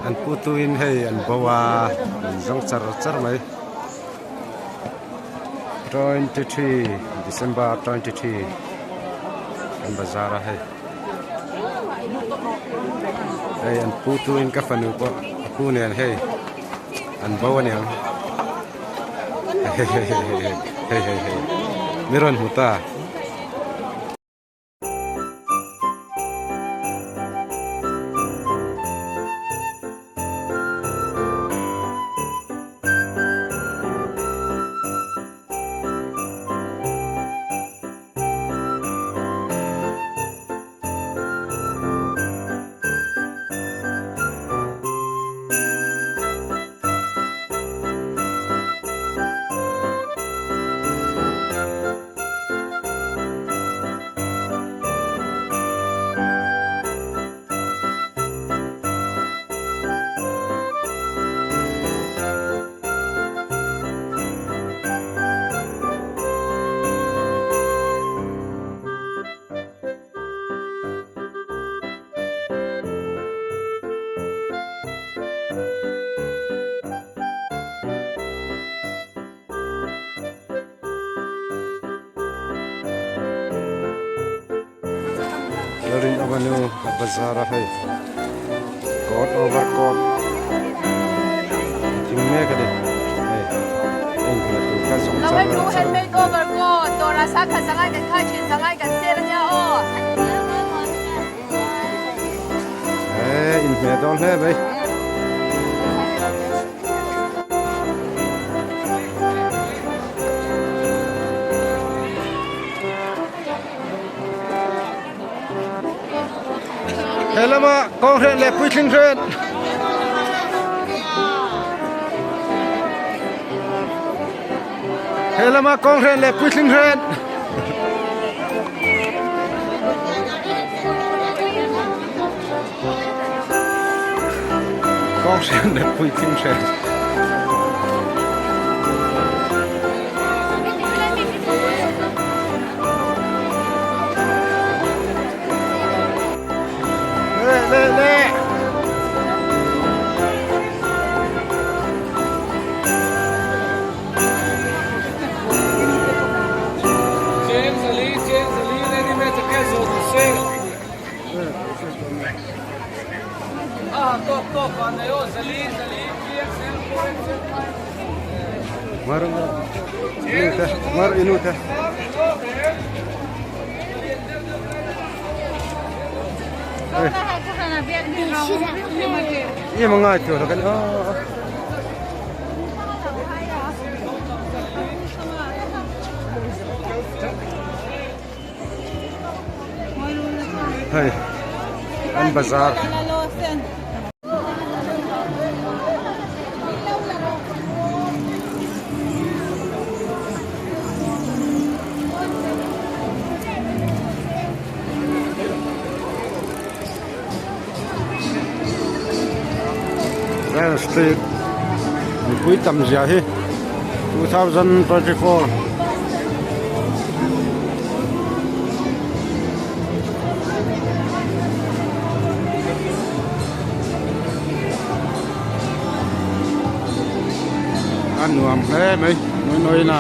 An pu tuin hei an bo a an zawng char char mai 23 December 23 kan bazar a hei hei an pu tuin ka fanu pawh a pu nen hei an bo aniang hei hei hei hei hei mi rawn hmu ta. Lalrin Avenue a bazar a hei coat over coat thing mek a ni hei a inhmeh tur kha zawng char char he inhmeh dawn hle mai. He lama kawng hren leh puitling hren. He lama kawng hren leh puitling hren. Kawng hren leh puitling hren. Le le le. Mar inu te mar inu te. Ye mangai tu kan oh. Hei an bazar. Rail Street mipui tam zia hi 2024 A nuam hle mai nawi nawi na.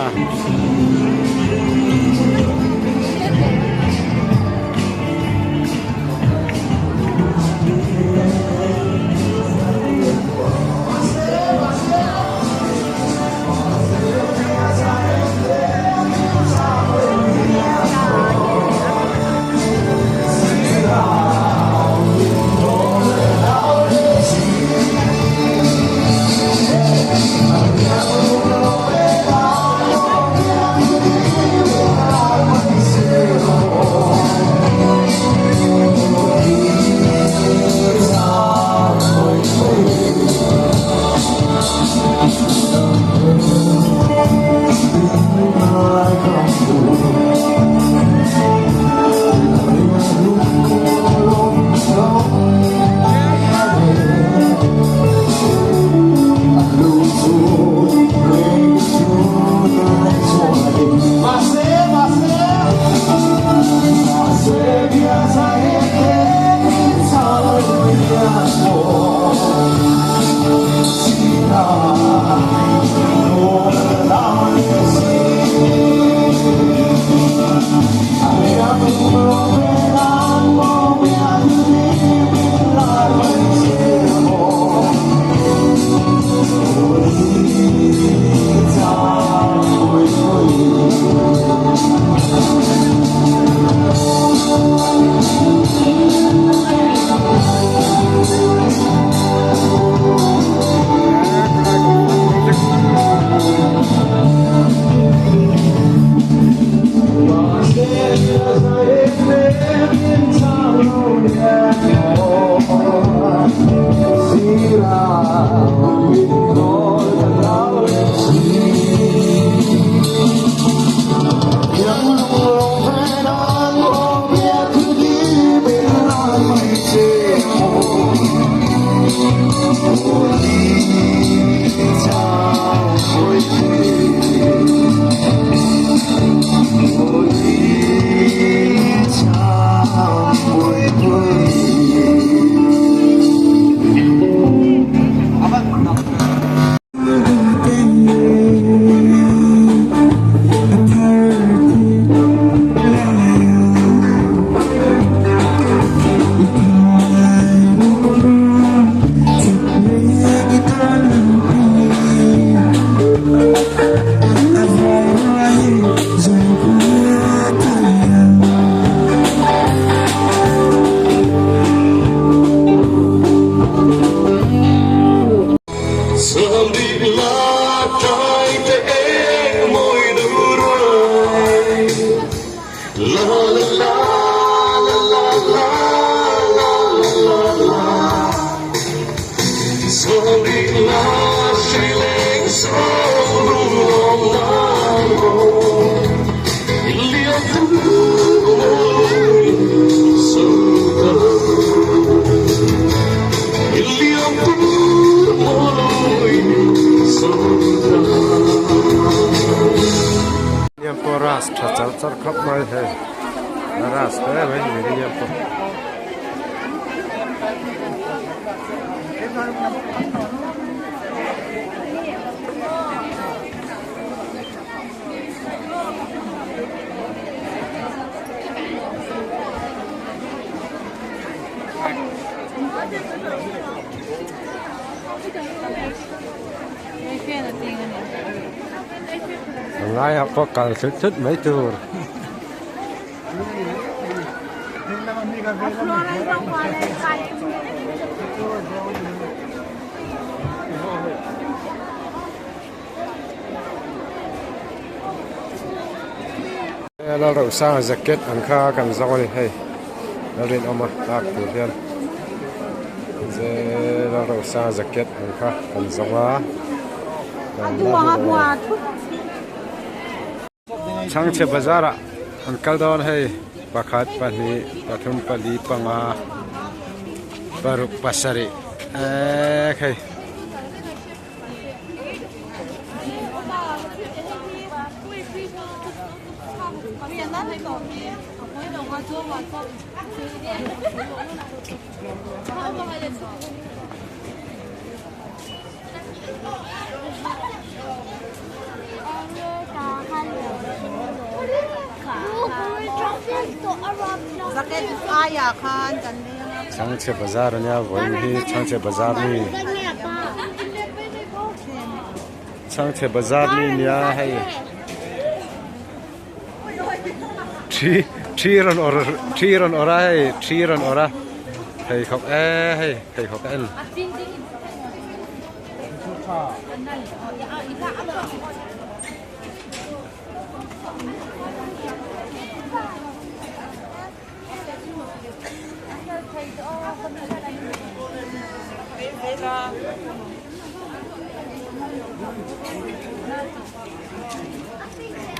Niam pawh ras tha char char khawp mai hei a ras hle mai miriam pawh. A laiah pawh kal thut thut mai tur. Lalrosanga jacket ang kha kan zawng a ni hei Lalrinawma lak tur hian Lalrosanga jacket ang kha kan zawng a Chhangchhe bazar ah an kal dawn hei pakhat pahnih pathum pali panga paruk pasarih eee hei. Chhangchhe bazar ania vawiin hi chhangchhe bazar mi chhangchhe bazar mi nia hei thi thi rawn awrh thi rawn awrh a hei thi rawn awrh a pheikhawk ee hei pheikhawk a en.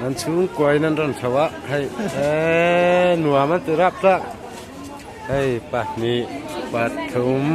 An chhungkua in an rawn chho a hei eee nuam an ti rap tak hei pahnih pathum.